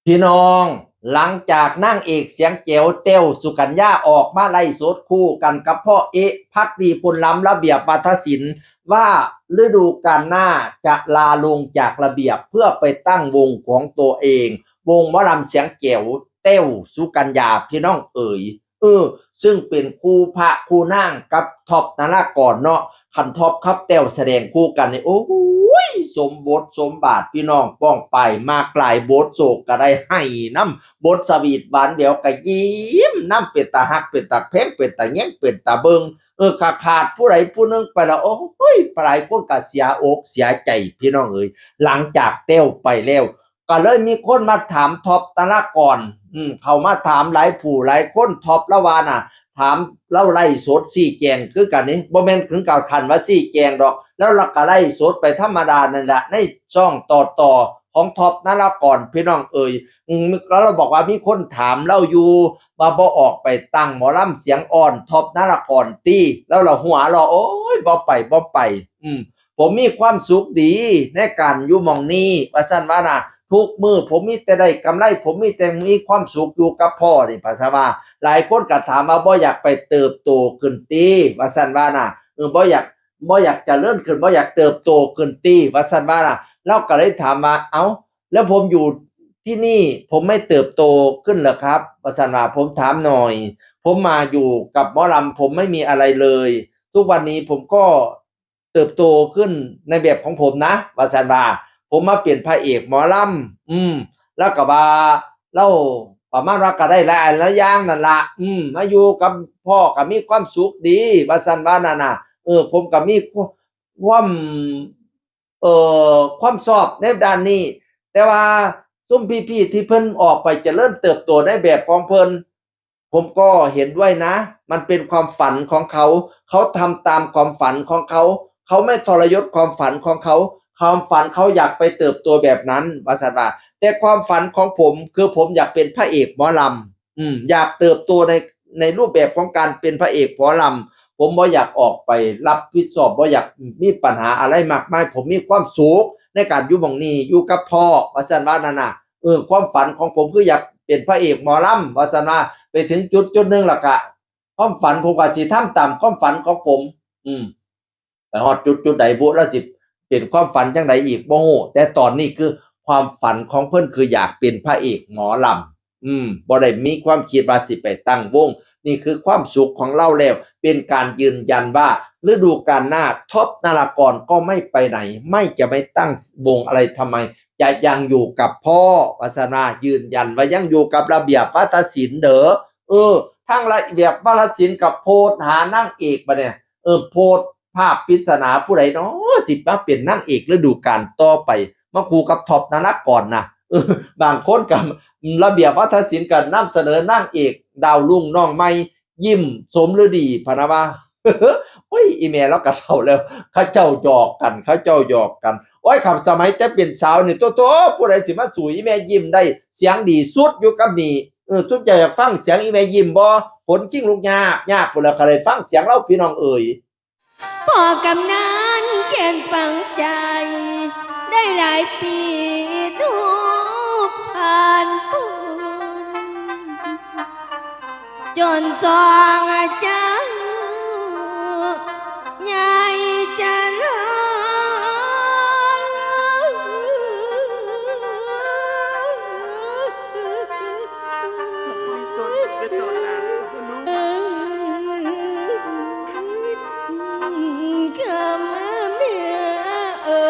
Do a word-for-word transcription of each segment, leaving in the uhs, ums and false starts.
พี่น้อง หลังจากนางเอกเสียงแจ๋วแต้วสุกัญญาออกมาไลฟ์สดคู่กันกับพ่อเอ๊ะ ภักดี พลล้ำ ระเบียบวาทศิลป์ ว่าฤดูกาลหน้าจะลาลงจากระเบียบเพื่อไปตั้งวงของตัวเอง วงหมอลำเสียงแจ๋วแต้วสุกัญญา พี่น้องเอ๋ย เออ ซึ่งเป็นคู่พระคู่นางกับท็อปนารากรเนาะ คันท็อปกับแต้วแสดงคู่กันนี่ โอ้ย สมบทสมบาทพี่น้อง ป้องไปมากหลาย บทโศกก็ได้ไห้นำ บทสวีทหวานแหววก็ยิ้มนำ เป็นตาฮัก เป็นตาแพง เป็นตาแยง เป็นตาเบิ่ง เออ ขาดขาดผู้ใดผู้หนึ่งไปแล้ว โอ้ย หลายคนก็เสียอกเสียใจพี่น้องเอ๋ย หลังจากแต้วไปแล้ว ก็เลยมีคนมาถามท็อปนารากร อืม เขามาถามหลายผู้หลายคน ท็อปละว่าน่ะ ถามเล่าไล่สดชี้แจงคือกันนี่ บ่แม่นถึงกับขั้นว่าชี้แจงดอก แล้วเราก็ไล่สดไปธรรมดานั่นแหละ ในช่องต่อๆของท็อปนารากร พี่น้องเอ๋ย อืม แล้วเราบอกว่ามีคนถามเล่าอยู่ ว่าบ่ออกไปตั้งหมอลำเสียงอ่อนท็อปนารากรตี้ แล้วเราหัวเราะ โอ้ย บ่ไป บ่ไป อืม ผมมีความสุขดีในการอยู่หม่องนี้ ว่าซั่นว่าน่ะ ทุกมื้อผมมีแต่ได้กำไร ผมมีแต่มีความสุขอยู่กับพ่อนี่ ว่าซั่นว่า หลายคนก็ถามว่าบ่อยากไปเติบโตขึ้นติ ว่าซั่นว่าน่ะ เออ บ่อยาก บ่อยากเจริญขึ้น บ่อยากเติบโตขึ้นติ ว่าซั่นว่าน่ะ เราก็เลยถามว่า เอ้า แล้วผมอยู่ที่นี่ผมไม่เติบโตขึ้นเหรอครับ ว่าซั่นว่า ผมถามหน่อย ผมมาอยู่กับหมอลำ ผมไม่มีอะไรเลย ทุกวันนี้ผมก็ เติบโตขึ้นในแบบของผมนะ ว่าซั่นว่า ผมมาเป็นพระเอกหมอลำ อืม แล้วก็ว่า เราประมาณว่าก็ได้หลายหลายอย่างนั่นละ อืม มาอยู่กับพ่อก็มีความสุขดี ว่าซั่นว่านั่นน่ะ เออ ผมก็มีความ เอ่อ ความชอบในด้านนี้ แต่ว่าซุมพี่ๆที่เพิ่นออกไปเจริญเติบโตในแบบของเพิ่น ผมก็เห็นด้วยนะ มันเป็นความฝันของเขา เขาทำตามความฝันของเขา เขาไม่ทรยศความฝันของเขา ความฝันเขาอยากไปเติบโตแบบนั้น ว่าซั่นว่า แต่ความฝันของผมคือผมอยากเป็นพระเอกหมอลำ อืม อยากเติบโตใน ในรูปแบบของการเป็นพระเอกหมอลำ ผมบ่อยากออกไปรับผิดชอบ บ่อยากมีปัญหาอะไรมากมาย ผมมีความสุขในการอยู่หม่องนี้ อยู่กับพ่อ ว่าซั่นว่านั่นน่ะ เออ ความฝันของผมคืออยากเป็นพระเอกหมอลำ ว่าซั่นว่า ไปถึงจุดจุดหนึ่งแล้วก็ ความฝันผมก็สิทำตามความฝันของผม อืม ไปฮอดจุดจุดใดบุ แล้วสิเป็นความฝันจั่งใดอีกบ่ฮู้ แต่ตอนนี้คือความฝันของเพิ่นคืออยากเป็นพระเอกหมอลำ อืม บ่ได้มีความคิดว่าสิไปตั้งวง นี่คือความสุขของเราแล้ว เป็นการยืนยันว่าฤดูกาลหน้าท็อปนารากรก็ไม่ไปไหน ไม่จะไม่ตั้งวงอะไรทำไม จะยังอยู่กับพ่อ ว่าซั่นว่า ยืนยันว่ายังอยู่กับระเบียบวาทศิลป์เด้อ เออ ทางระเบียบวาทศิลป์ก็โพสต์หานางเอกบัดเนี่ย เออ โพสต์ภาพปริศนาผู้ใดเนาะ สิมาเป็นนางเอกฤดูกาลต่อไป มาคู่กับท็อปนารากรนะ เออ บางคนก็ ระเบียบวาทศิลป์ก็นำเสนอนางเอกดาวรุ่งน้องใหม่ ยิ้มสมฤดีพะนะว่า โอ้ย อีแม่เราก็เฒ่าแล้ว เขาเจ้าหยอกกัน เขาเจ้าหยอกกัน โอ้ย คันสมัยแต่เป็นสาวนี่ โถ่ๆ ผู้ใดสิมาสู้อีแม่ยิ้มได้ เสียงดีสุดอยู่กับนี่ เออ ทุกใจอยากฟังเสียงอีแม่ยิ้มบ่ ขนคิงลุกยากยากพู้นแหล้ว คันได้ฟังเสียงลาวพี่น้องเอ๋ย พ่อกำนันเขียนฝังใจ ได้หลายปีทุกข์ผ่านพ้น จนสองเจ้า ใหญ่เจริญ คำแม่เอ่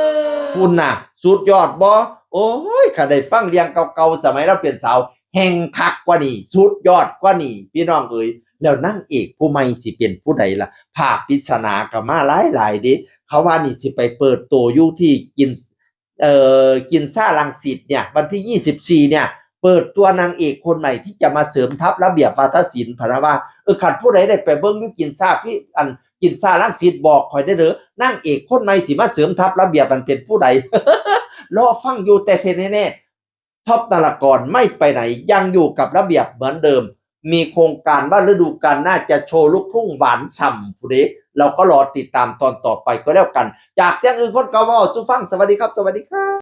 ย คุณน่ะ สุดยอดบ่ โอ้ย คันได้ฟังเรื่องเก่าๆ สมัยเราเป็นสาว แฮ่งคักกว่านี้ สุดยอดกว่านี้ พี่น้องเอ๋ย แล้วนางเอกผู้ใหม่สิเป็นผู้ใดล่ะ ภาพปริศนาก็มาหลายๆ เด้ เขาว่านี่สิไปเปิดตัวอยู่ที่กิน เอ่อ กินซ่ารังสิตเนี่ย วันที่ยี่สิบสี่เนี่ย เปิดตัวนางเอกคนใหม่ที่จะมาเสริมทัพระเบียบวาทศิลป์พะนะว่า เออ คันผู้ใดได้ไปเบิ่งอยู่กินซ่าพี่ อัน กินซ่ารังสิตบอกข่อยได้เด้อ นางเอกคนใหม่ที่มาเสริมทัพระเบียบมันเป็นผู้ใด รอฟังอยู่ แต่ที่แน่ๆ ท็อปนารากรไม่ไปไหน ยังอยู่กับระเบียบเหมือนเดิม มีโครงการว่าฤดูกาลหน้าจะโชว์ลูกทุ่งหวานฉ่ำพู้นเด้ เราก็รอติดตามตอนต่อไปก็แล้วกัน จากเสียงอื่นคนเก่ามาสู่ฟัง สวัสดีครับ สวัสดีครับ